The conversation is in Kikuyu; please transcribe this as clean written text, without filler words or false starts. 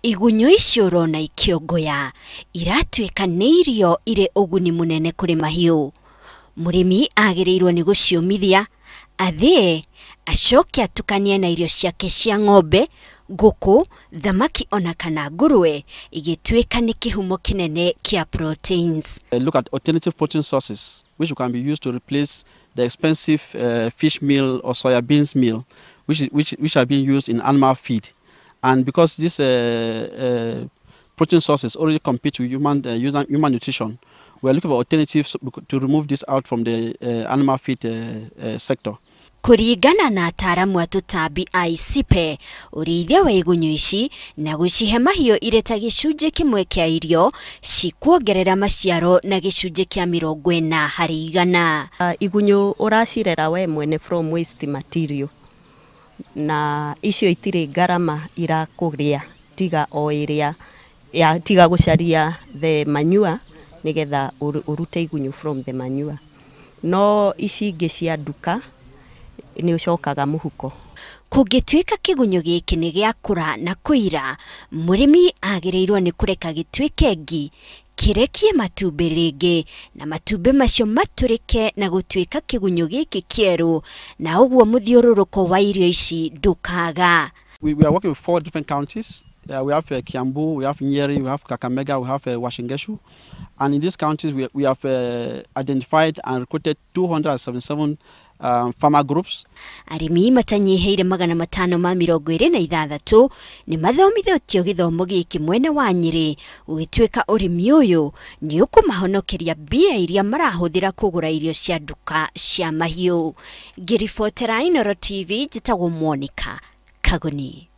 Igunyũ icio ũrona ikĩongoya iratuĩka nĩ irio irĩ ũguni mũnene kũrĩ mahiũ. Mũrĩmi agĩrĩirwo nĩ gũciũmithia, athĩe, acoke atukanie na irio ciake cia ng'ombe, ngũkũ, thamaki ona kana ngũrwe, igĩtuĩka nĩ kĩhumo kĩnene kĩa proteins. Look at alternative protein sources which can be used to replace the expensive fish meal or soya beans meal which are being used in animal feed. And because these protein sources already compete with human nutrition, we are looking for alternatives to remove this out from the animal feed sector. Kũringana na ataaramu a tũtambi a ICIPE, ũrĩithia wa igunyũ ici na gũcihe mahiũ irĩ ta gĩcunjĩ kĩmwe kĩa irio cikuongerera maciaro na gĩcunjĩ kĩa 40%. Igunyũ ũracirera we mwene from waste material, na icio itirĩ ngarama irakũrĩa tiga o ĩrĩa ya tiga gũcaria the manure nigetha ũrute igunyũ from the manure. No ici ingĩ cia nduka nĩ ũcokaga mũhuko. Kũngĩtuĩka kĩgunyũ gĩkĩ nĩ gĩakũra na kũira, mũrĩmi agĩrĩirwo nĩ kũreka gĩtuĩke ngi, kĩrekie matumbĩ rĩngĩ, na matumbĩ macio matũrĩke na gũtuĩka kĩgunyũ gĩkĩ kĩerũ, na ũguo mũthiũrũrũko wa irio ici ndũkaga. We are working with 4 different counties. We have Kiambu, we have Nyeri, we have Kakamega, we have Uasin Gishu. And in these counties, we have identified and recruited 277 farmer groups. Arĩmi matanyihĩire 526 nĩ mathomithĩtio gĩthomo gĩkĩ mwena wa Nyĩrĩ, gũgĩtuĩka ũrĩmi ũyũ nĩ ũkũmahonokeria mbia iria marahũthĩra kũgũra irio cia nduka cia mahiũ. Ngĩribotera Inooro TV, njĩtagwo Monica Kagoni.